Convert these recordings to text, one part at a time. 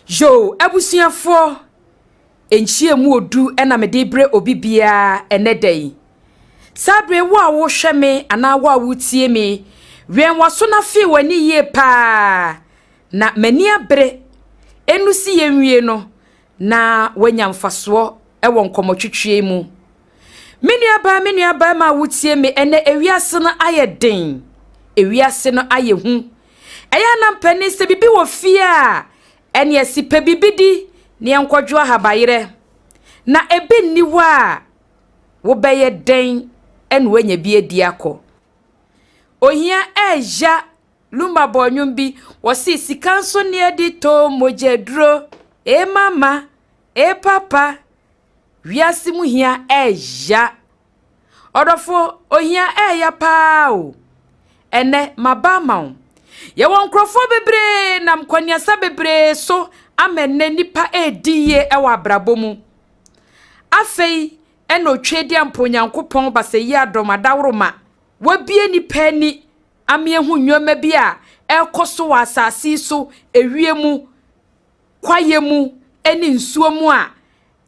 Yoo, abusuafoɔ, nhyiamu odu na mede rebrɛ obi biara ɛnɛ da yi. Saa bere wo a wohwɛ me anaa wo a wotie me, wɛn w'aso na fee w'ani yie paa, na m'ani abere ɛnu si yɛnwie no na woanya mfasoɔ wɔ nkɔmmɔtwetwe mu. Me nuabaa, me nuabarima a wotie me ɛnɛ, ewiase no ayɛ den, ewiase no ayɛ hu. Ɛyɛ anampanin sɛ biribi wɔ fie a, ɛne ɛsi pɛ biribi di ne yɛnkɔdwo ahabayerɛ. Na ebi nni hɔ a, wobɛyɛ dɛn ɛna woanya bi adi akɔ. Ohia ɛɛya. Lumba bɔ nnwom bi, wɔsi sika nso ne yɛde tɔ mogya duro. E mama, e papa, wiase mu hia ɛɛya. Ɔdɔfo, ohia ɛɛya paa o. Ɛnɛ maba ama wo. Yɛwɔ nkurɔfoɔ bebree nam kɔneasa bebree so ama nnɛ nipa ɛredi yie ɛwɔ abrabɔ mu. Afei ɛna otwe di ampo Onyankopɔn basɛyi adɔm adaworoma. Wabie nipa ani ama ehu nneɛma bi a ɛrekɔ so wɔ asase yi so, ewie mu, kwaeɛ mu, ɛne nsuo mu a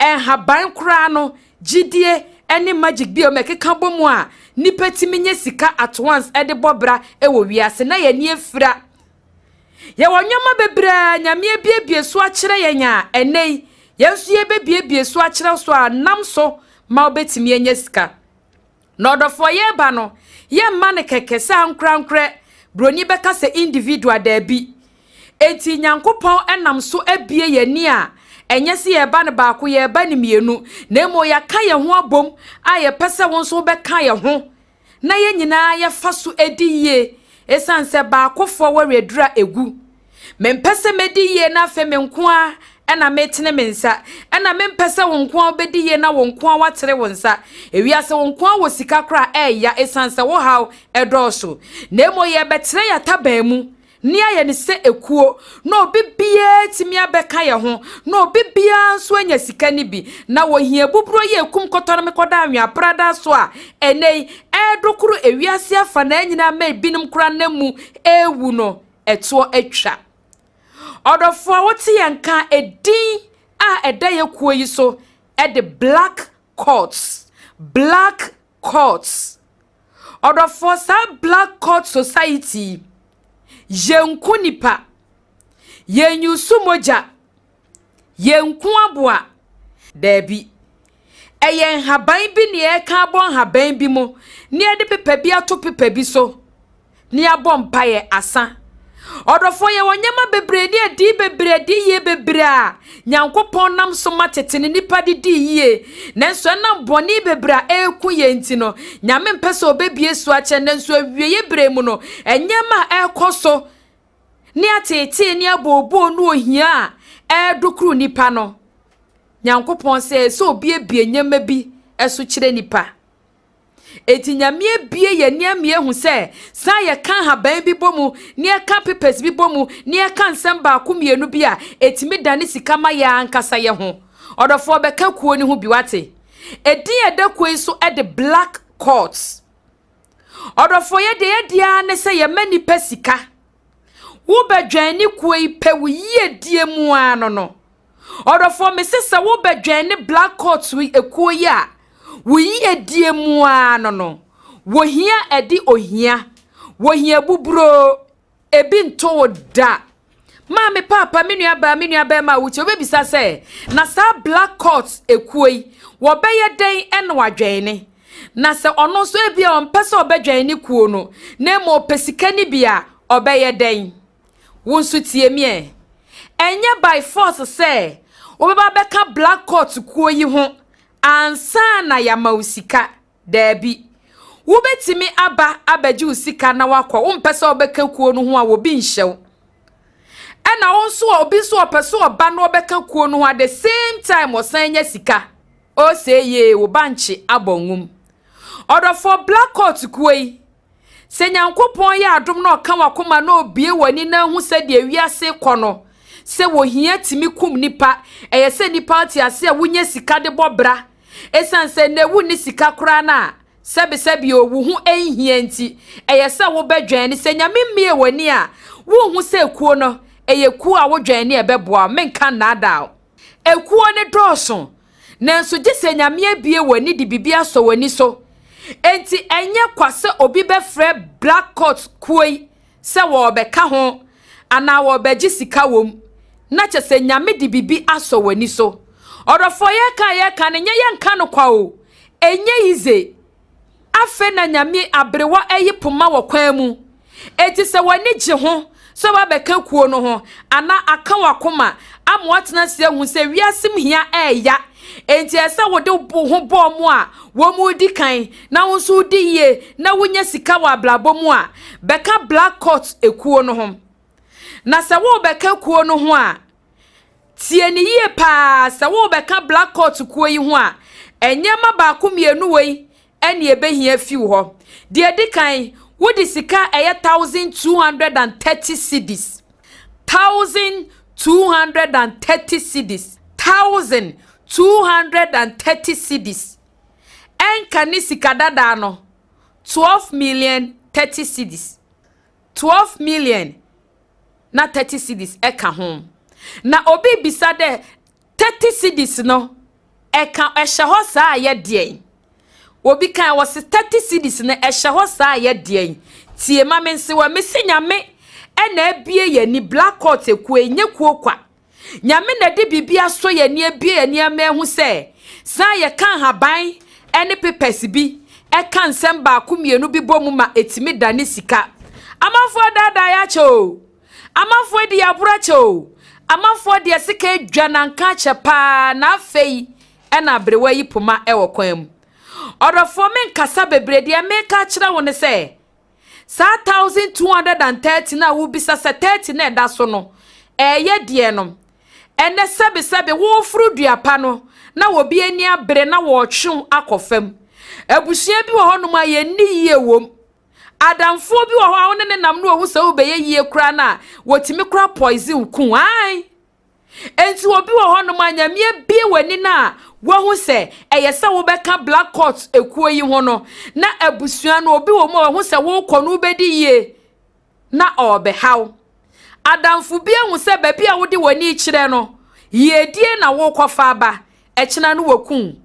nhaban koraa no, gyidie ne magic bi a wɔn bɔ mu a nipa tumi nye sika at once de bɔ bra wɔ wiase na yɛn ani afira. Yɛwɔ nneɛma bebree a Nyame abiebie so akyerɛ yɛn a ɛnɛ yi yɛn nso yɛbɛbiebie so akyerɛ so a nam so ma wobɛtumi anya sika. Na ɔdɔfoɔ, yɛreba no, yɛmma no kɛkɛ sɛ ankorankorɛ, broni bɛka sɛ individual, daabi. Enti Nyankopɔn nam so abie yɛn ani a ɛnyɛ sɛ yɛreba no baako, yɛreba no mmienu, na mmom yɛaka yɛn ho abom a yɛpɛ sɛ wo nso wobɛka yɛn ho na yɛn nyinaa yɛfa so adi yie, ɛsiane sɛ baakofoɔ wɔre aduru a egu. Mempɛ sɛ mɛdi yie na afei me nko a ɛna metene me nsa, ɛna mempɛ sɛ wo nko a wobɛdi yie na wo nko a watene wo nsa. Ewiase, wo nko a wɔ sika koraa ɛɛya, ɛsiane sɛ wo haw ɛdɔɔso. Na mmom yɛbɛtena yɛataban mu ne ayɛ ne sɛ ekuo na obi biara tumi abɛka yɛn ho na obi biara nso anya sika no bi na wɔhia buburo yɛ ekum kɔtɔ no mekɔda anwea prada so a ɛnɛ yi ɛɛdokoro ewiase afa na nyinaa ma ebinom koraa nam mu ɛɛwu no ɛtoɔ atwa. Ɔdɔfoɔ a wote yɛn ka, edin a ɛda yɛ kuo yi so ɛde Black Courts, Black Courts. Ɔdɔfoɔ, saa Black Court Society, yɛnku nipa, yɛnyusu mogya, yɛnku aboa, daabi. Ɛyɛ nhaban bi ne yɛreka abɔ nhaban bi mu ne yɛde pepa bi ato pepa bi so ne yɛabɔ mpaeɛ asa. Ɔdɔfoɔ, yɛwɔ nneɛma bebree ne adi bebree adi yie bebree a Nyankopɔn nam so ma tete ne nipa de di yie, nanso ɛnam bɔne bebree a ɛreku yɛn nti no, Nyame mpɛ sɛ ɔbɛbie so akyɛ. Nanso awieeɛ berɛ mu no, nneɛma a ɛrekɔ so ne ateetee ne abooboo ne ohia a ɛredokoro nipa no, Nyankopɔn sɛ sɛ obiebie nneɛma bi so kyerɛ nipa. Eti Nyame ebie yɛn nneɛma ehu sɛ saa yɛka ahaban bi bɔ mu ne yɛka papers bi bɔ mu ne yɛka nsɛm baako mmienu bi a etumi dane sika ma yɛn ankasa yɛ ho. Ɔdɔfoɔ, bɛka kuo ne ho bi wate. Edin a ɛda kuo yi so ɛde Black Courts. Ɔdɔfoɔ, yɛ deɛ yɛdeɛ ne sɛ yɛma nipa sika. Wobɛdwɛn ne kuo yi pɛ wo yiedie mu ara no. Ɔdɔfoɔ, mese sɛ wobɛdwɛn ne Black Court ekuo yi a, wo yiedie mu ara no. Wohia ɛde ohia, wohia buburo ebi nto wo da. Maame, paapa, me nua baa, me nua bɛrima a wotie, wobɛbisa sɛ na saa Black Court ekuo yi, wɔbɛyɛ dɛn ɛna wadwɛn ne? Na sɛ ɔno nso ebi a ɔmpɛ sɛ ɔbɛdwɛn ne kuo no na emu ɔpɛ sika ne bi a, ɔbɛyɛ dɛn? Wo nso tie mi ɛ. Ɛnyɛ by force sɛ wobɛba bɛka Black Court kuo yi ho ansa na yɛama wo sika. Daabi, wobɛtumi aba abɛgye wo sika na wakɔ. Wompɛ sɛ wobɛka kuo no ho a, wobi nhyɛw. Ɛna wo nso, obi nso ɔpɛ so ɔba na ɔbɛka kuo no ho at the same time ɔsan nya sika ɔsɛ yie, wo bankye abɔ nwom. Ɔdɔfoɔ, Black Court kuo yi, sɛ Nyankopɔn yɛ adom na ɔka wakoma na obie w'ani na ahu sɛdeɛ wiase kɔ no, sɛ wɔhia tumi kum nipa, ɛyɛ sɛ nipa te ase a wonya sika de bɔ bra, ɛsiane sɛ na ewu ne sika koraa no a, sɛbisɛbi owu ho nhia nti, ɛyɛ sɛ wobɛdwɛn ne sɛ Nyame mmie w'ani a, wonhu sɛ kuo no. Ɛyɛ kuo a wodwɛn ne ɛbɛboa wo, menka nnaadaa wo. Ekuo no dɔɔso, nanso gye sɛ Nyame abue w'ani de biribi asɔ w'ani so. Enti ɛnyɛ kwa sɛ obi bɛfrɛ Black Court kuo yi sɛ wɔrebɛka ho anaa wɔrebɛgye sika wom, na kyɛ sɛ Nyame de biribi asɔ w'ani so. Ɔdɔfoɔ yɛka a yɛka no nyɛ yɛnka no kwa o, ɛnyɛ yize. Afei na Nyame aberewa ayi poma wɔ kwan mu. Enti sɛ w'ani gye ho sɛ woabɛka kuo no ho anaa aka w'akoma ama woatena ase ahu sɛ wiase mu hia ɛɛya, enti ɛsɛ sɛ wode wo ho bɔ wɔn a wɔredi kan na wo nso wodi yie na wonya sika wɔ abrabɔ mu a, bɛka Black Court kuo no ho. Na sɛ worebɛka kuo no ho a, Tie no yie paa, sɛ worebɛka Black Court kuo yi ho a, nneɛma baako mmienu wei ɛne ɛbɛhia fi wo hɔ. Deɛ ɛdi kan, wode sika a ɛyɛ 1230 cedis, 1230 cedis, 1230 cedis, ɛnka ne sika dadaa no, 12 million 30 cedis, 12 million na 30 cedis ɛka ho. Na obi bisa dɛ 30 cedis no ɛka ɛhyɛ hɔ saa a yɛ deɛn? Obi kan wɔ se 30 cedis no ɛhyɛ hɔ saa a yɛ deɛn? Tie ma me nse wɔ me se Nyame ɛna abie yɛn ani. Black Court ekuo enye kuo kwa. Nyame na de biribi asɔ yɛn ani abie yɛn ani ama ehu sɛ saa yɛka nhaban ɛne papers bi ɛka nsɛm baako mmienu bi bɔ mu ma etimi da ne sika. Amanfoɔ daadaa yɛ akyɛ o. Amanfoɔ di aboro akyɛ o. Amanfoɔ deɛ sika adwa nanka akyɛ paa na afei ɛna aberewa yi poma ɛwɔ kwan mu. Ɔdɔfoɔ menkasa bebree, deɛ meka akyerɛ wo ne sɛ saa 1230 no a wobisa sɛ 30 na ɛda so no ɛyɛ deɛ no, ɛnɛ sɛbesɛbe woforo dua pa no na obi ani abere na wɔretwe akɔ fam. Abusua bi wɔ hɔnom a yɛnni yie wom. Adamfoɔ bi wɔ hɔ a wo ne ne nam no ohu sɛ wobɛyɛ yie koraa no a, wɔtumi kora poison ku ae. Enti obi wɔ hɔnom a Nyame abie w'ani no a wahu sɛ ɛyɛ sɛ wobɛka Black Court ekuo yi ho no, na abusua no obi wɔ mu a wahu sɛ wokɔ no wobɛdi yie na ɔrebɛhaw. Adamfo bi ahu sɛ baabi a wode w'ani kyerɛ no, yiedie na wokɔfa aba, ɛkyena no wɔku.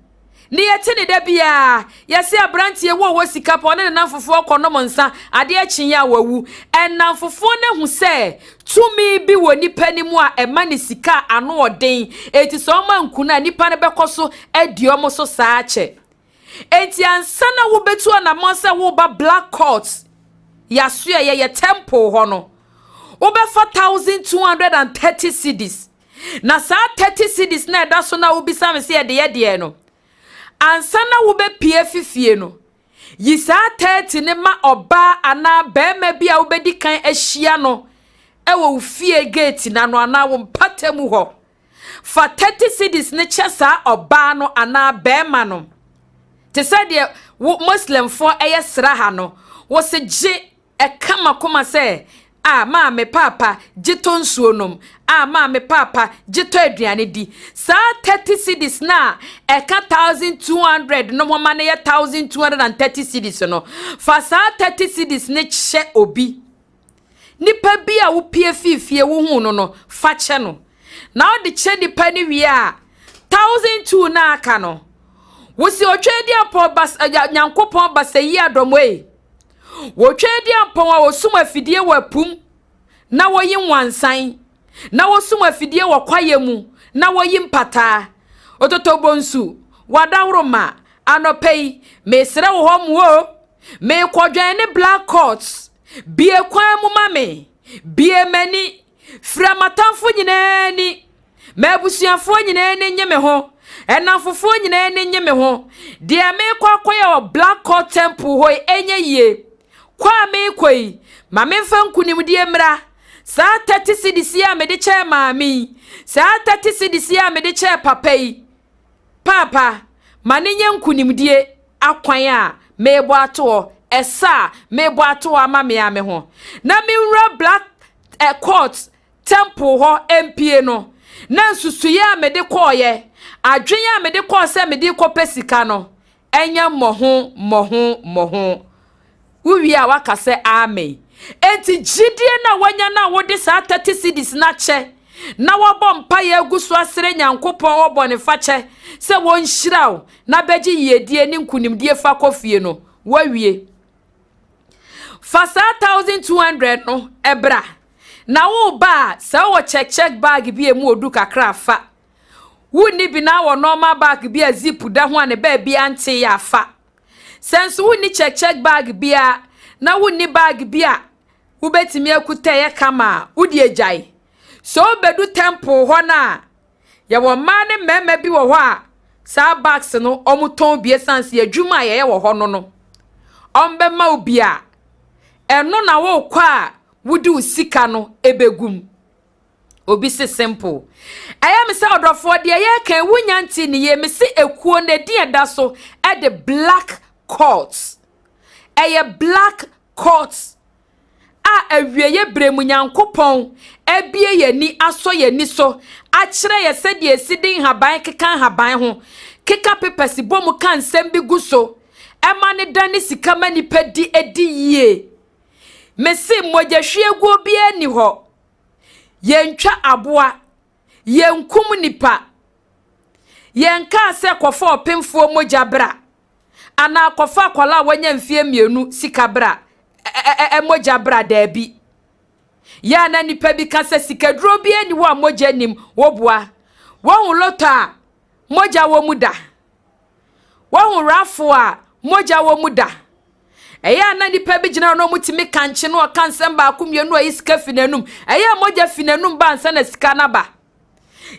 Ne yɛte ne da biara, yɛse aberanteɛ wo ɔwɔ sika pa, ɔne ne namfofoɔ kɔnom nsa, adeɛ kyeeɛ a wawu. Ɛnamfofoɔ no ahu sɛ tumi bi wɔ nipa no mu a ɛma ne sika a ano ɔden, enti sɛ ɔma nku no a nipa no bɛkɔ so adi ɔmo so saa kyɛ. Enti ansa na wobɛtu anammɔn sɛ woba Black Court, yɛasoɛyɛ yɛ temple hɔ no, wobɛfa 1230 cedis. Na saa 30 cedis na ɛda so na wobisa me sɛ yɛde yɛ deɛ no, ansa na wobɛpie fifie no, yi saa 30 ne ma ɔbaa anaa barima bi a wobɛdi kan ahyia no ɛwɔ wo fie gate n'ano anaa wo mpata mu hɔ. Fa 30 cedis ne kyɛ saa ɔbaa no anaa barima no. Te sɛ deɛ wo Muslimfoɔ ɛyɛ sraha no, wɔsi gye ɛka makoma sɛ a maame paapa gye tɔ nsuo nom, a maame paapa gye tɔ aduane di. Saa 30 cedis na ɛka 1200 no ho ma no yɛ 1230 cedis no, fa saa 30 cedis ne kyɛ obi. Nipa bi a wopie fiifie wohu no, fa kyɛ no. Na wode kyɛ nipa no wie a, 1002 na aka no, wosi otwa di apɔn bas Nyankopɔn basa yi adɔmɔ yi. Wɔtwa di apɔn a wɔsum afidie wɔ apum na wɔyi nwansan, na wɔsum afidie wɔ kwaeɛ mu na wɔyi mpataa. Ototobonsu wadaworo anɔpɛ yi mesrɛ wo hɔ mu o, mekɔdwɛn ne Black Court, bie kwan mu ma me, bie m'ani, fira m'atamfo nyinaa ani, ma abusuafoɔ nyinaa ani nye me ho, ɛnamfofoɔ nyinaa ani nye me ho. Deɛ mekɔ akɔyɛ wɔ Black Court Temple hɔ yi ɛnyɛ yie. Kɔ a mekɔ yi, ma memfa nkonimdie mmra. Saa 30 cedis yi a mede kyɛɛ maame yi, saa 30 cedis yi a mede kyɛɛ papa yi, paapa, ma ne nyɛ nkonimdie akwan a mebɔ ato hɔ, ɛsa a mebɔ ato hɔ ama me a me ho. Na menwura Black Court Temple hɔ mpie no, na nsusuiɛ a mede kɔɔyɛ, adwene a mede kɔɔ sɛ mede kɔpɛ sika no, ɛnyɛ mmɔho, mmɔho, mmɔho. Wowie a waka sɛ amen. Enti gyidie no a woanya no a wode saa 30 cedis no akyɛ na woabɔ mpaeɛ agu so asrɛ Nyankopɔn wɔ bɔnefakyɛ sɛ wɔnhyira wo na bɛgye yiedie ne nkunimdie fa kɔ fie no, woawie. Fa saa 1200 no bra. Na woreba a, sɛ wowɔ check check bag bi a emu odu kakra a, fa. Wonni bi na wɔ normal bag bi a zip da ho a ne baabi ante a, fa. Sɛ nso wonni check check bag biara na wonni bag bi a wobɛtumi akuta ɛyɛ kama a, wode agyae. Sɛ wobedu temple hɔ no a, yɛwɔ mmaa ne mmarima bi wɔ hɔ a saa bags no wɔtɔn bi ɛsiane sɛ adwuma a yɛyɛ wɔ hɔ no no, wɔbɛma wo bi a, ɛno na wokɔ a wode wo sika no ɛbɛgu mu. Obi se simple. Ɛyɛ me sɛ ɔdɔfoɔ deɛ yɛreka yi wonya nte ne yie. Me se ekuo no edin ɛda so ɛde black court. Ɛyɛ black court a awieeɛ berɛ mu Nyankopɔn abue yɛn ani asɔ yɛn ani so akyerɛ yɛ sɛdeɛ esi de nhaban keka nhaban ho, keka papers bɔ mu ka nsɛm bi gu so, ɛma ne dane sika ma nipa di di yie. Mese mogyahwieguo biara nni hɔ. Yɛntwa aboa, yɛnkum nipa. Yɛnkaa sɛ kɔfa ɔpemfoɔ mogya bra anaa kɔfa akwadaa a wanya mfeɛ mmienu sika bra, ɛ mogya bra, daabi. Yɛ a na nipa bi ka sɛ sikaduro biara nni hɔ a mogya nnim, woboa. Woahu lotto a mogya wɔ mu da? Woahu raffle a mogya wɔ mu da? Ɛyɛ a na nnipa bi gyina hɔ na wɔtumi kankye na wɔka nsɛm baako mmienu a ɛyi sika fi n'anum. Ɛyɛ a mogya fi n'anum ba ansa na sika no aba.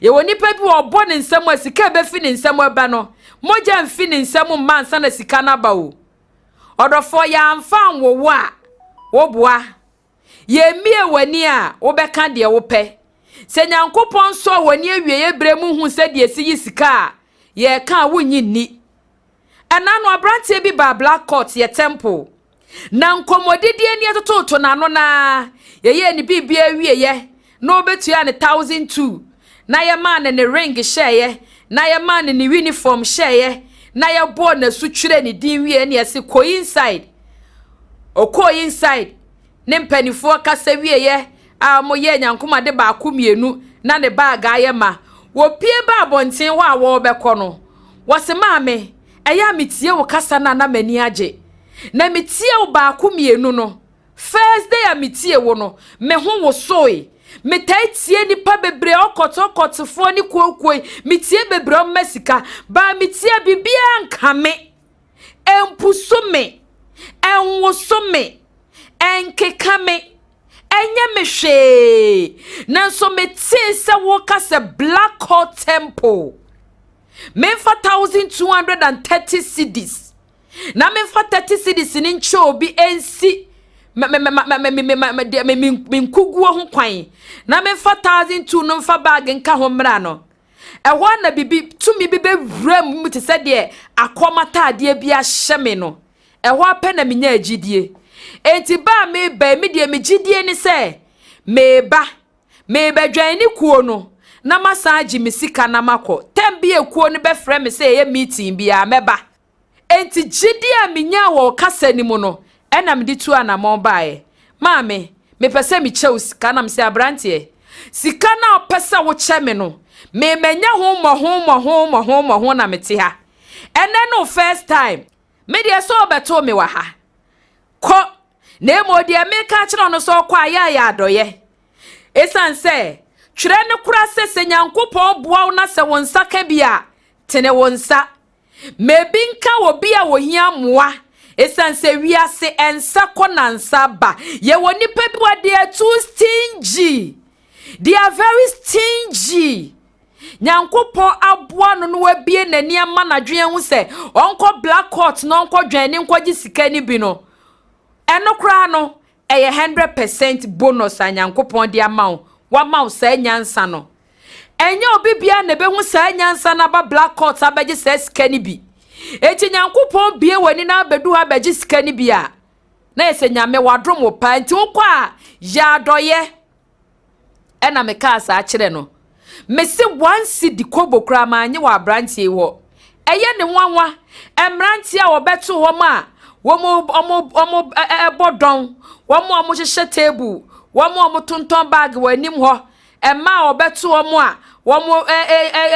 Yɛwɔ nnipa bi wɔ ɔbɔ ne nsam a sika a ɛbɛfi ne nsam ɛba no, mogya mfi ne nsam mma ansa na sika no aba o. Ɔdɔfoɔ, yɛamfa anwo wo a, woboa. Yɛmmie w'ani a, wobɛka deɛ wopɛ. Sɛ Nyankopɔn sɔɔ w'ani awieeɛ berɛ mu hu sɛdeɛ ɛsi yi sika a, yɛreka a wonnye nni. Ɛna no aberanteɛ bi baa Black Court, yɛ temple. Na nkɔmmɔdidie ni ɛtototo n'ano no ara, yɛyɛɛ ne biribiara wieeɛ, na ɔbɛtuaa ne 1002, na yɛmaa no ne ring hyɛeɛ, na yɛmaa no ne uniform hyɛeɛ, na yɛbɔɔ n'asu twerɛɛ ne din wieeɛ, na yɛse kɔ inside. Ɔkɔɔ inside, ne mpanimfoɔ kasa wieeɛ a wɔyɛɛ nyankomade baako mmienu na ne bag ayɛ ma. Wɔpue baa abɔnten hɔ a wɔrebɛkɔ no, wɔse maame, ɛyɛ a metie wo kasa no a na m'ani agye. Na metie wo baako mmienu no, first day a metie wo no, me ho wosoe. Metaa tie nnipa bebree, ɔkɔtɔkɔtefoɔ ne kuokuo yi, metie bebree ɔmma sika. Baa metie a biribiara nka me. Ɛmpusu me, ɛnwoso me, ɛnkeka me, ɛnyɛ me hwee. Nanso metee sɛ woka sɛ Black Hawk Temple. Memfa 1230 cedis. Na memfa 30 cedis no nkyɛ obi nsi me me me me me me me me me nkuguo ho kwan. Na memfa 1002 no mfa bag nka ho mmra no. Ɛhɔ ara na biribi, tumi bi bɛwura mu te sɛ deɛ akɔm ataadeɛ bi ahyɛ me no. Ɛhɔ ara pɛ na menyaa gyidie. Enti ba a meba yi, me deɛ me gyidie ne sɛ meba, merebɛdwɛn ne kuo no na masan agye me sika na makɔ. Tɛm bi a kuo no bɛfrɛ me sɛ yɛyɛ meeting biara, mɛba. Enti gyidie a menyaa wɔ wo kasa no mu no, ɛna mede tuu anammɔn baeɛ. Maame, mepɛ sɛ mekyɛ wo sika. Na mese, Aberanteɛ, sika no a wopɛ sɛ wokyɛ me no, me manya ho mmɔho mmɔho mmɔho mmɔho na mete ha. Ɛnnɛ ne wo first time. Me deɛ sɛ wobɛtoo me wɔ ha. Kɔ. Na mmom deɛ meka akyerɛ wo no sɛ ɔkɔ a, yɛ a yɛ adɔeɛ. Esiane sɛ, twerɛ no kora sɛ, sɛ Nyankopɔn boa wo na sɛ wo nsa ka bi a, tene wo nsa. Ma ebi nka obi a ohia mmoa. Esiane sɛ wiase nsa kɔ na nsa ba. Yɛwɔ nnipa bi wɔ they are too stingy. They are very stingy. Nyankopɔn aboa no na wabie n'ani ama n'adwene ahu sɛ ɔnkɔ black court na ɔnkɔ dwan ne nkɔgye sika no bi no. Ɛno koraa no, ɛyɛ 100% bonus a Nyankopɔn de ama wo. Wama wo saa nyansa no. Ɛnyɛ obi biara na ɛbɛhu saa nyansa no aba Black Court abɛgye saa sika no bi. Enti Nyankopɔn bue w'ani na abɛdu hɔ abɛgye sika no bi a, na yɛ sɛ Nyame wadom wo paa. Nti wokɔ a, yɛ adɔyɛ. Ɛna mekaa saa kyerɛ no. Mese one cedi kobo koraa manye wɔ aberanteɛ yi hɔ. Ɛyɛ ne nwanwa. Mmeranteɛ a wɔbɛto hɔ ma a, Wɔn wɔn wɔn ɛbɔ dɔn, wɔn a wɔhyehyɛ table, wɔn a wɔtontɔn bag wɔ anim hɔ, mmaa a wɔbɛto wɔn a wɔn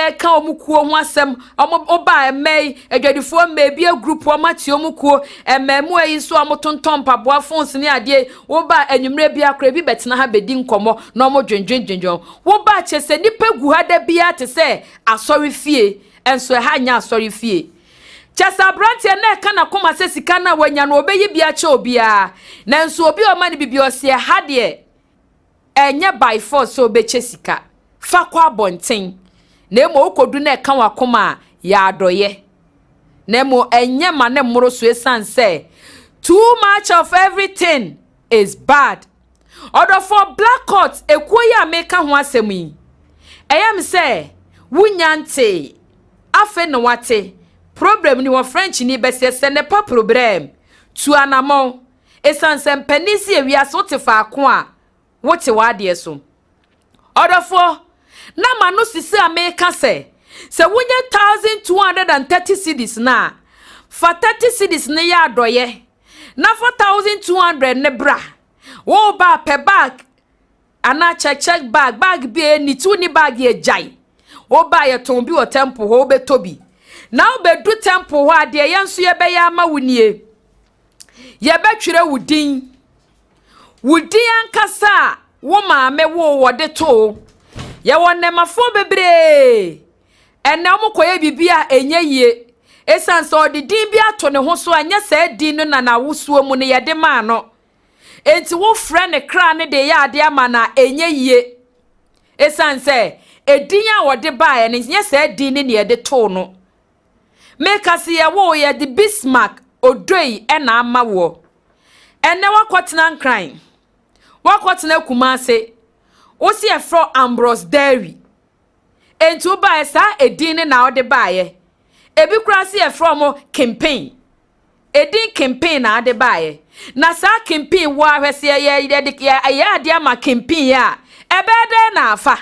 ɛka wɔn kuo ho asɛm. Wɔn ɔbaa mmaa yi, adwadifoɔ mmaa ebi agroup wɔn ate wɔn kuo. Mmaamua yi nso a wɔtontɔn mpaboa, phones ne adeɛ. Wɔba anwummerɛ bi akora ebi bɛtena ha bɛdi nkɔmɔ na wɔn dwendwendwendwen. Wɔba kyɛ sɛ nipa gu ha da biara te sɛ asɔre fie, nso ɛha nyɛ asɔre fie. Kyɛ sɛ aberanteɛ na ɛka n'akoma sɛ sika no a wanya no, ɔbɛyi bi akyɛ obiara, nanso obi a ɔma no bibi ɔsi ɛha deɛ, ɛnyɛ by force sɛ ɔbɛkyɛ sika fa kɔ abɔnten, na emu okɔdu na ɛka wakoma a yɛ adɔyɛ, na emu ɛnyɛ ma ne mmoro so, esan sɛ too much of everything is bad. Ɔdɔfoɔ, Black Court ekuo yi a meka ho asɛm yi, ɛyɛ mi sɛ wunya ntee afei na wate problem ni wɔ French ni bɛsɛ sɛ ne pa problem tu anamɔn, esan sɛ mpanin si ewiase wote faako a wote w'adeɛ so. Ɔdɔfoɔ, na ma no sisi a meka sɛ wonya 1,230 cedis na fa 30 cedis ne yɛ adɔyɛ na fa 1,200 ne bra. Wo ba pɛ bag anaa check check bag, bag bi a ɛni ti ni bag yɛ gyae. Wo ba yɛtɔn bi wɔ temple hɔ, wobɛtɔ bi na wobɛdu temple hɔ a, deɛ yɛn nso yɛbɛyɛ ama wo nie: yɛbɛtwerɛ wo din, wo din ankasa a wo maame wo wɔde too. Yɛwɔ nnɛmafoɔ bebree ɛnɛ wɔn kɔyɛ biribi a ɛnyɛ yie, esan sɛ ɔde din bi ato ne ho so a nyɛ saa din no na n'awosuo mu no yɛde maa no. Enti wofrɛ ne kra ne de yɛ adeɛ ama na ɛnyɛ yie, esan sɛ edin a wɔde baeɛ no nyɛ saa din ne na yɛde too no. Meka se yɛwɔ yɛde Bismarck Odoi ɛna ama woɔ. Ɛnɛ wakɔtena Nkran, wakɔtena Kumase, wosi ɛfrɛ Ambrose Dairy. Enti wobaeɛ saa edin ne na wɔde baeɛ. Ebi koraa si yɛfrɛ mo Kempen, edin Kempen na ade baeɛ. Na saa Kempen wɔ ahwɛ sɛ yɛ yɛde yɛ adeɛ ama Kempen a ɛbɛyɛ dɛn na afa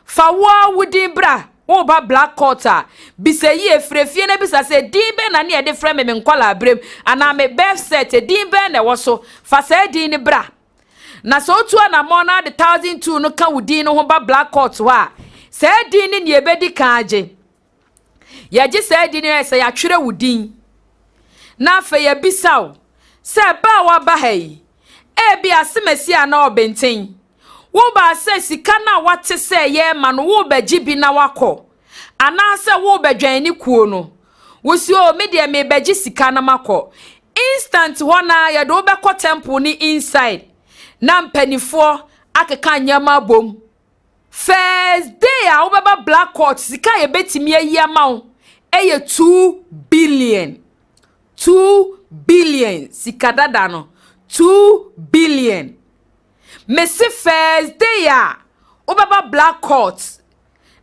fa woa wo din bra. Woba Black Court a, bisa yie, firi fie na bisa sɛ din bɛn na ne yɛde frɛ me me nkɔla aberem anaa me birth cert, din bɛn na ɛwɔ so. Fa saa din ne bra, na sɛ otu anammɔn na ade 1,200 no ka wo din no ho ba Black Court hɔ a, saa din ne nea ebedi kan agye. Yɛgye saa din no yɛ sɛ yɛatwerɛ wo din, na afei yɛbisa wo sɛ ba a waba ha yi, ebi asemasi anaa ɔbɛnten, woba sɛ sika no a wate sɛ yɛrema no, wobɛgye bi na wakɔ, anaasɛ wobɛdwɛn ne kuo no? Wosi o, me deɛ mebɛgye sika na makɔ. Instant hɔ na yɛde wobɛkɔ temple ne inside na mpanimfoɔ akeka nneɛma abom. First day a wobɛba Black Court, sika a yɛbɛtumi ayi ama wo ɛyɛ 2 billion, 2 billion. Sika dada no, 2 billion. Mesi first day a wobɛba Black Court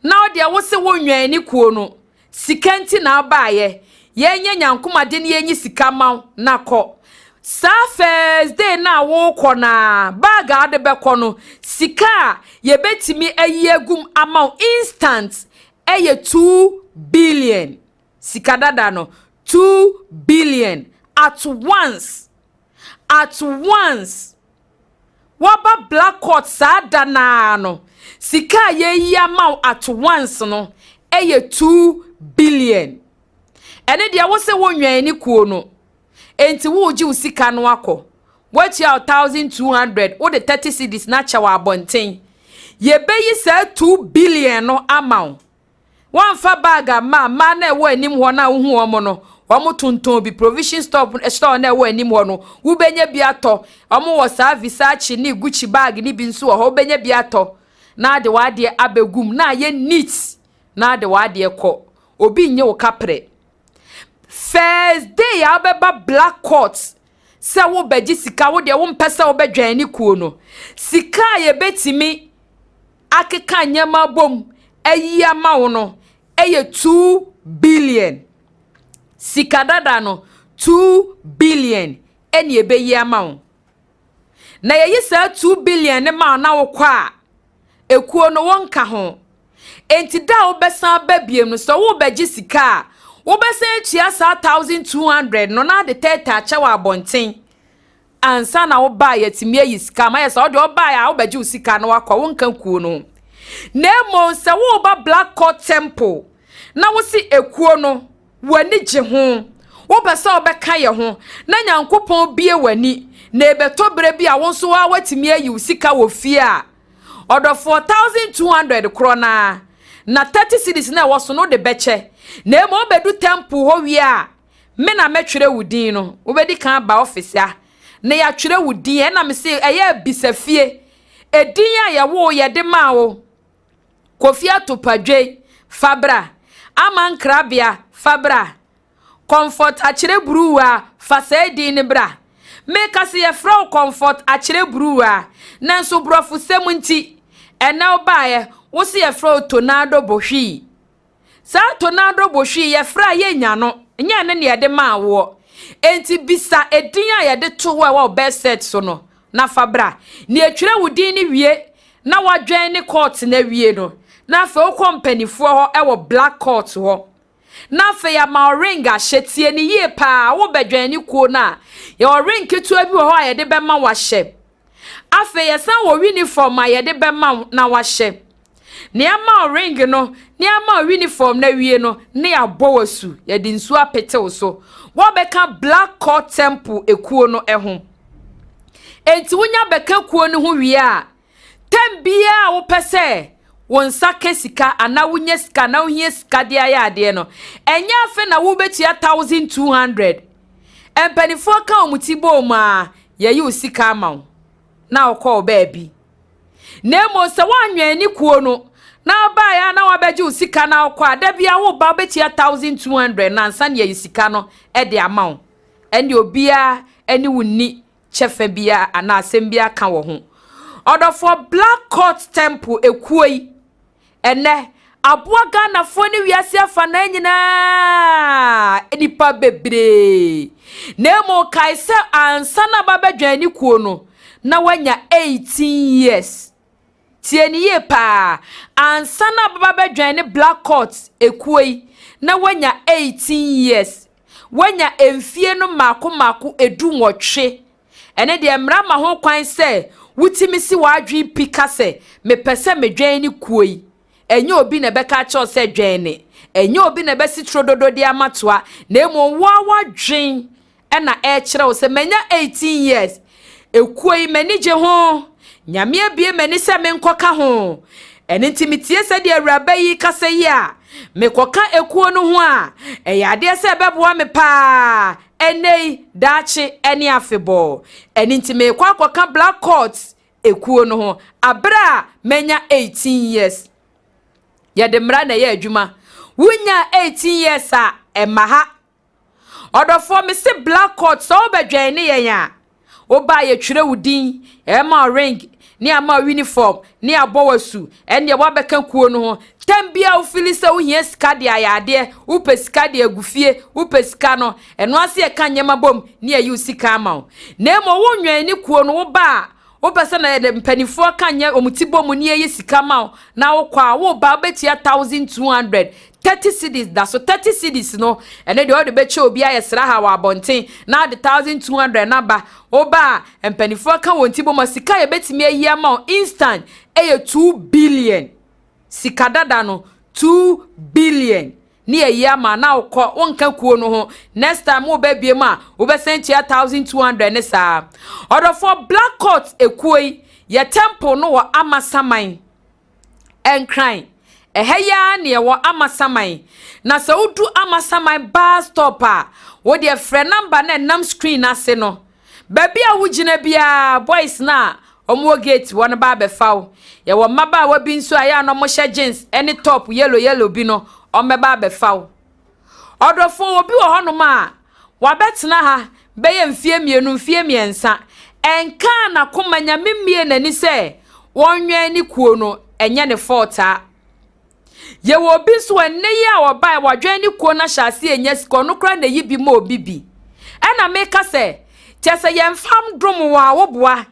na wodeɛ wo se wo nwɛn ne kuo no sika nti na abaayɛ, yɛnyɛ nyankomade ne yɛnyi sika ma wo na kɔ. Saa first day na wokɔ na bag a wode bɛkɔ no, sika a yɛbɛtumi ayi agum ama wo instant ɛyɛ 2 billion. Sika dada no, 2 billion at once, at once. Waba Black Court saa da naa no, sika a yɛyi ama wo at once no ɛyɛ 2 billion. Ɛne deɛ wo sɛ wonwɛn ne kuo no enti wogye wo sika no akɔ, woatua wo 1,200, wode 30 cedis na akyɛ wɔ abɔnten, yɛbɛyi saa 2 billion no ama wo. Wɔmfa bag ama mmaa na ɛwɔ anim hɔ no a wohu wɔn no, wɔn tontɔn bi, provision store na ɛwɔ anim hɔ no, wobɛnya bi atɔ. Wɔn wɔ saa Versace ne Gucci bag ne bi nso wɔ hɔ, wobɛnya bi atɔ na ade w'adeɛ abɛgum na ayɛ neat na ade w'adeɛ kɔ. Obi nye wo kaprɛ. First day a wobɛba Black Court sɛ wobɛgye sika, wo deɛ wompɛ sɛ wobɛdwɛn ne kuo no, sika a yɛbɛtumi akeka nneɛma bom ayi ama wo no ɛyɛ 2 billion. Sika dada no, 2 billion ɛne ɛbɛyi ama wo. Na yɛyi saa 2 billion ne ma wo na wokɔ a, ekuo no wɔnka ho. Enti da a wobɛsan ba biem no, sɛ wobɛgye sika a, Wobɛsan atua saa 1200 no na ade 30 akyɛ wɔ abɔnten ansa na wobaa yɛatumi ayi sika ama yɛ sɛ wode ɔbaa a wobɛgye wo sika na wakɔ wonka kuo no ho. Na mmom sɛ woreba Black Court Temple na wose ekuo no w'ani gye ho, wopɛ sɛ wobɛka yɛ ho na Nyankopɔn bue w'ani na ɛbɛtɔ berɛ bi a wo nso woa woatumi ayi wo sika wɔ fie a, ɔdɔfoɔ 1200 korɔ no ara na 30 cedis no a ɛwɔ so no wode bɛkyɛ. Na mmom wobɛdu temple hɔ wie a, me na mɛtwerɛ wo din no. Wobɛdi kan aba office ha na yɛatwerɛ wo din. Ɛna mese ɛyɛ bisa fie. Edin a yɛwoo yɛde maa wo, Kofi Atopadwei, fa bra. Ama Nkrabea, fa bra. Comfort Akyere Buruwa, fa saa edin no bra. Meka se yɛfrɛ wo Comfort Akyere Buruwa, nanso borɔfosɛm nti, ɛnnɛ wobaeɛ, wo se yɛfrɛ wo Tonado Bohwii. Saa Tonado Bohwii yɛfrɛ a yɛnnya no, nyɛ ɛno na yɛde maa woɔ. Enti bisa edin a yɛde too wo a ɛwɔ wo birth cert so no na fa bra. Na yɛtwerɛ wo din no wie na woadwɛn ne court no awie no, na afei wokɔ mpanifoɔ hɔ wɔ Black Court hɔ. Na afei ama wo ring ahyɛ. Tie no yie paa, wobɛdwɛn ne kuo no a, yɛwɔ ring ketewa bi wɔ hɔ a yɛde bɛma wo ahyɛ. Afei yɛsan wɔ uniform a yɛde bɛma wo na wahyɛ. Nea ama wo ring no, nea ama wo uniform no awie no, ne yɛabɔ wo asu. Yɛde nsuo apete wo so. Woabɛka Black Court Temple ekuo no ho. Enti wonya bɛka kuo no ho wie a, tɛm biara a wopɛ sɛ wo nsa ka sika anaa wonya sika anaa wohia sika de ayɛ adeɛ no, ɛnyɛ afei na wobɛtua 1200. Mpanimfoɔ ka wɔn ti bɔ mu a, yɛyi wo sika ama wo na wokɔ wo baabi. Na mmom sɛ woanwɛn ne kuo no na wobaeɛ a na wabɛgye wo sika na wokɔ a, da biara woba wobɛtua 1200 na ansa na yɛyi sika no de ama wo. Ɛnde obiara ne wo nni kyɛfa biara anaa asɛm biara ka wɔ ho. Ɔdɔfoɔ Black Court Temple ekuo yi, ɛnɛ aboa Ghanafoɔ ne wiase afanaa nyinaa nnipa bebree. Na mmom kae sɛ ansa na ba bɛdwan ne kuo no, na wanya 18 years. Tie no yie paa, ansa na ababa bɛdwɛn ne Black Court ekuo yi, na wanya 18 years. Wanya mfie no mmaako mmaako 18. Ɛne deɛ mmara ma ho kwan sɛ wotumi si w'adwene pi ka sɛ, mepɛ sɛ medwɛn ne kuo yi. Ɛnyɛ obi na ɛbɛka akyerɛ wo sɛ dwɛn ne. Ɛnyɛ obi na ɛbɛsi torododo de ama toa, na mmom wo ara w'adwene na ɛrekyerɛ wo sɛ manya 18 years, ekuo yi m'ani gye ho, Nyame abue m'ani sɛ menkɔka ho. Ɛno nti metie sɛdeɛ awuraba yi kasa yi a, mekɔka ekuo no ho a, ɛyɛ adeɛ sɛ ɛbɛboa me paa, ɛnnɛ yi, daakye ne afebɔɔ. Ɛno nti merekɔ akɔka Black Court ekuo no ho aberɛ a manya 18 years. Yɛde mmara na ɛyɛ adwuma. Wonyaa 18 years a, ɛmma ha. Ɔdɔfoɔ mese Black Court sɛ wobɛdwɛn ne yɛn a, woba a yɛtwerɛ wo din, ɛma wo ring, ne ama wo uniform, ne abɔ wo asu, ɛnneɛ woabɛka kuo no ho. Tɛm biara wo fili sɛ wohia sika de ayɛ adeɛ, wopɛ sika de agu fie, wopɛ sika no, ɛno ara sɛ yɛka nneɛma bom ne yɛyi wo sika ama wo. Na mmom wonwɛn ne kuo no, woba a, Wopɛ sɛ na yɛde mpanimfoɔ ka nyɛ wɔn ti bɔ mu ne yɛyi sika ma wo na wokɔ a, woba wobɛtua 1200 30 cedis da so. 30 cedis no, ɛno deɛ wode bɛkyɛ obi ayɛ sraha wɔ abɔnten na wode 1200 no aba. Woba a, mpanimfoɔ ka wɔn ti bɔ mu a, sika a yɛbɛtumi ayi ama wo instant ɛyɛ 2 billion. Sika dada no, 2 billion. Ne ayi ama na wokɔ wonka kuo no ho next time woba biem a wobɛsan tua 1200 ne saa. Ɔdɔfoɔ Black Court ekuo yi yɛ temple no wɔ Amasaman Nkran ɛha yi ara ne ɛwɔ Amasaman na sɛ wodu Amasaman bus stop a wodeɛ frɛ number no ɛnam screen ase no. Baabi a wogyina biara, boys no a wɔwɔ gate hɔ no ba abɛfa wo. Yɛwɔ mmabaawa bi nso a ɛyɛ a na wɔhyɛ jeans ne top yellow yellow bi no, wɔbɛba abɛfa wo. Ɔdɔfo, obi wɔ hɔnom a wabɛtena ha bɛyɛ mfeɛ 2, mfeɛ 3. Ɛnkaa n'akoma, Nyame mmie n'ani sɛ wɔnwɛn ne kuo no, ɛnyɛ ne fault a. Yɛwɔ obi nso a nnɛ yi a ɔbae wadwɛn ne kuo no ahyɛ aseɛ anya sika, ɔno koraa na ɛyi bi ma obi bi. Ɛna meka sɛ, kyɛ sɛ yɛmfa ndom wɔn a woboa.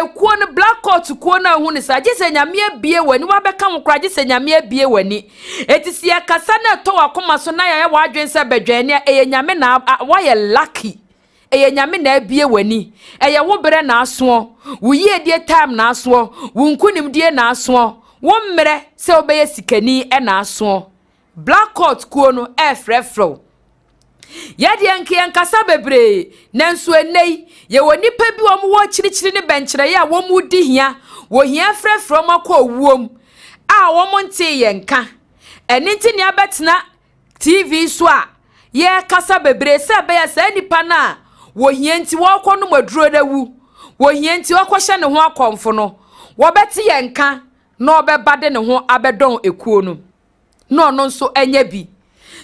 Ekuo no, Black Court kuo no a wohu no saa, gye sɛ Nyame abue w'ani, woabɛka ho koraa gye sɛ Nyame abue w'ani. Enti sɛ yɛkasa na ɛtɔ w'akoma so na yɛayɛ w'adwene sɛ bɛdwɛn a, ɛyɛ Nyame na woayɛ lucky. Ɛyɛ Nyame na abue w'ani. Ɛyɛ wo berɛ na asoɔ, wo yiedie time na asoɔ, wo nkunimdie na asoɔ, wo mmerɛ sɛ wobɛyɛ sikani na asoɔ. Black Court kuo no ɛrefrɛfrɛ wo. Yɛdeɛ nka yɛnkasa bebree, nanso ɛnnɛ yi, yɛwɔ nnipa bi wɔn wɔ akyirikyiri ne bɛnkyerɛeɛ a wɔn di hia, wɔhia frɛfrɛ wɔn akɔ owuo mu a wɔn ntee yɛn nka. Ɛno nti ne abɛtena TV so a yɛrekasa bebree sɛ ɛbɛyɛ saa nnipa no a wɔhia nti wɔrekɔnom aduro no awu, wɔhia nti wɔkɔhyɛ ne ho akɔmfo no, wɔbɛte yɛn nka na ɔbɛba de ne ho abɛdɔn ekuo no. na ɔno nso anya bi.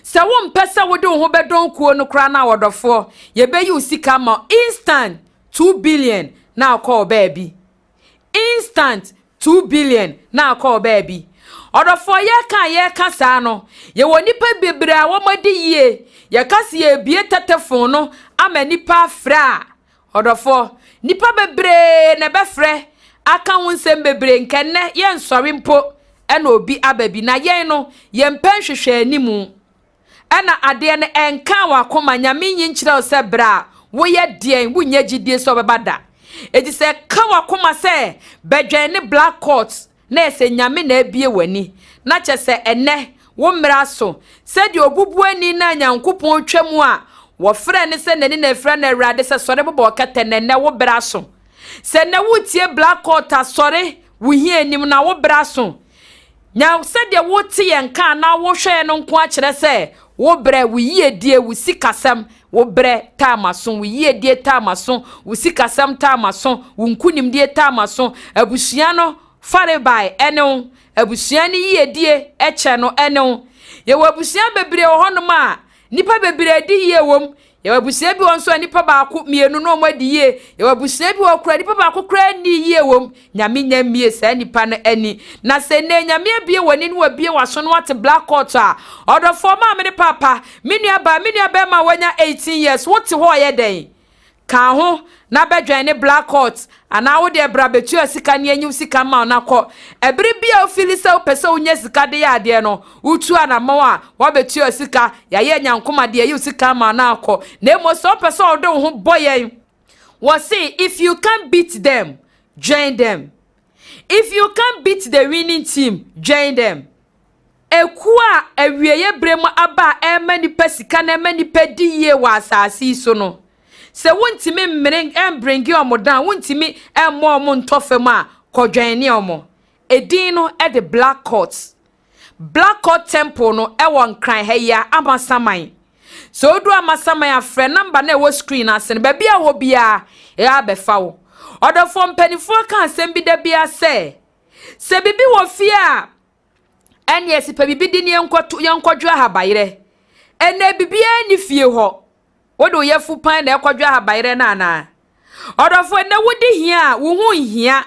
Sɛ wompɛ sɛ wode wo ho bɛdɔn kuo no koraa no a ɔdɔfoɔ, yɛbɛyi wo sika ama wo instant 2 billion na akɔ wo baabi. Instant 2 billion na akɔ wo baabi. Ɔdɔfoɔ yɛka a yɛka saa no, yɛwɔ nnipa bebree a wɔadi yie. Yɛka sɛ yɛrebie tɛtɛfon no ama nnipa afrɛ a, Ɔdɔfoɔ, nnipa bebree na ɛbɛfrɛ aka ho nsɛm bebree, nka nnɛ yɛnsɔre mpo na obi aba bi, na yɛn no yɛmpɛ nhwehwɛanimu. Ɛna adeɛ no ɛnkaa w'akoma, Nyame nyi nkyerɛ wo sɛ berɛ a woyɛ deɛn wonnya gyidie sɛ ɔbɛba da. Enti sɛ ɛka w'akoma sɛ bɛdwɛn ne Black Court na ɛsɛ Nyame na abue w'ani, na kyɛ sɛ ɛnnɛ wo mmerɛ aso, sɛdeɛ obubuani no a Nyankopɔn twa mu a wɔfrɛ no sɛ n'ani na afira no Awurade sɛ sɔre bobɔ ɔkɛtɛ na ɛnnɛ wo berɛ aso. Sɛ nnɛ woretie Black Court a sɔre wo hia anim na wo berɛ aso. Nya sɛdeɛ wote yɛn nka anaa wohwɛ yɛn no nko ara kyerɛ sɛ wo berɛ, wo yiedie, wo sikasɛm, wo berɛ taa maso, wo yiedie taa maso, wo sikasɛm taa maso, wo nkunimdie taa maso, abusua no farebae ɛne wo, abusua no yiedie kyɛ no ɛne wo. Yɛwɔ abusua bebree wɔ hɔnom a nnipa bebree di yie wom. Yɛwɔ abusua bi wɔ nso a nnipa baako, mmienu na wɔn adi yie. Yɛwɔ abusua bi wɔ koraa nnipa baako koraa nni yie wom. Nyame nya mmie saa nnipa no ani. Na sɛ nnɛ Nyame abue w'ani na wabue w'aso na wate Black Court a, ɔdɔfoɔ maame ne paapa, me nua baa, me nua bɛrima a wanya 18 years, wote hɔ ɔyɛ dɛn? Ka ho na bɛdwɛn ne Black Court anaa wo deɛ bra bɛtua sika ne yɛnyi wo sika mma wo na kɔ. Ɛbere bi a wo feeli sɛ wopɛ sɛ wonya sika de yɛ adeɛ no, wotu anamɔn a, woabɛtua sika, yɛayɛ anyankoma de yɛyi wo sika ama wo na akɔ. Na mmom sɛ wopɛ sɛ wode wo ho bɔ yɛn, Wɔse if you can't beat them, join them. If you can't beat the winning team, join them. Ekuo a awieeɛ berɛ mu aba a ɛrema nnipa sika na ɛma nnipa di yie wɔ asase yi so no, sɛ wontumi mmere mbringe wɔn down, wontumi mmɔ wɔn ntɔ fam a, kɔdwɛne wɔn. Edin no de Black Court. Black Court Temple no wɔ Nkran ha yi ara, Amasaman. Sɛ wodu Amasaman a, frɛ number no a ɛwɔ screen no ase no. Baabi a wɔ biara, yɛa bɛfa wo. Ɔdɔfoɔ, mpanimfoɔ ka asɛm bi da biara sɛ, sɛ biribi wɔ fie a, ɛnneɛ sɛ pɛ biribi di ne yɛnkɔto yɛnkɔdwo ahabayerɛ. Ɛnnɛ biribiara nni fie hɔ. Wode wo yafunu pan na ɛkɔdwo ahabayerɛ no anaa? Ɔdɔfoɔ, ɛnnɛ wodi hia a, wo ho nhia.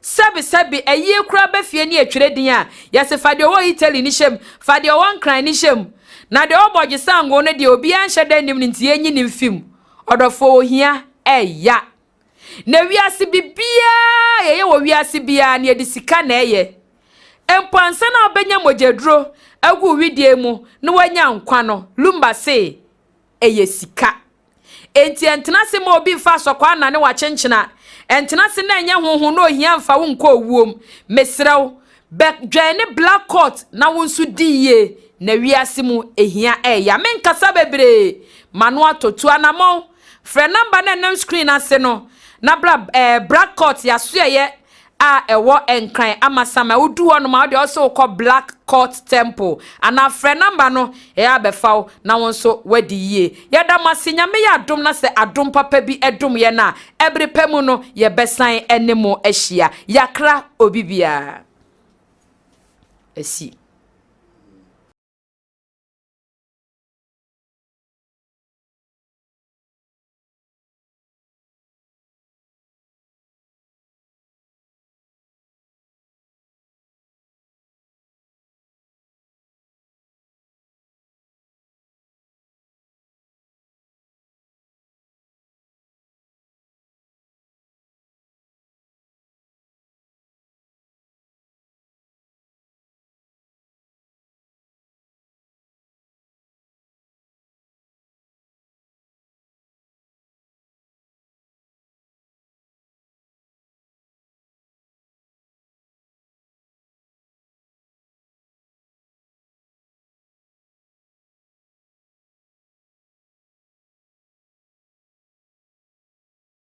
Sɛbesɛbe, ayie koraa ba fie ne yɛtwerɛ din a, yɛse fa deɛ ɔwɔ Italy no hyɛ mu, fa deɛ ɔwɔ Nkran no hyɛ mu. Na deɛ ɔwɔ Bɔgyesango no deɛ obiara nhyɛ da nnim no nti yɛnyi no mfi mu. Ɔdɔfoɔ ohia ɛya. Na wiase biribiara a yɛyɛ wɔ wiase biara no yɛde sika na ɛyɛ. Mpo ansa na wobɛnya mogyaduro agu wo wedeɛ mu na woanya nkwa no, Lumba se ɛyɛ sika. Enti ɛntena ase mma obi mfa asɔkwaa nnane w'akyenkyena. Ɛntena ase na ɛnyɛ honho na ohia mfa wo nkɔ owuom. Mesrɛ wo, bɛ dwɛn ne Black Court na wo nso di yie na wiase mu ehia ɛɛya. Menkasa bebree, m'ano atɔ. Tu anamɔn, frɛ number no a ɛnam screen no ase no na bra ɛɛ Black Court y'asoɛeɛ a ɛwɔ Nkran Amasaman. Wodu hɔnom a, wo deɛ ɔsɛ wokɔ Black Court Temple anaa frɛ number no, yɛyɛ abɛfa wo na wo nso woadi yie. Yɛda mo ase, Nyame yɛ adom na sɛ adom papa bi dom yɛn a, ɛbere pa mu no yɛbɛsan ne mo ahyia. Yɛakra obi biara. Asi.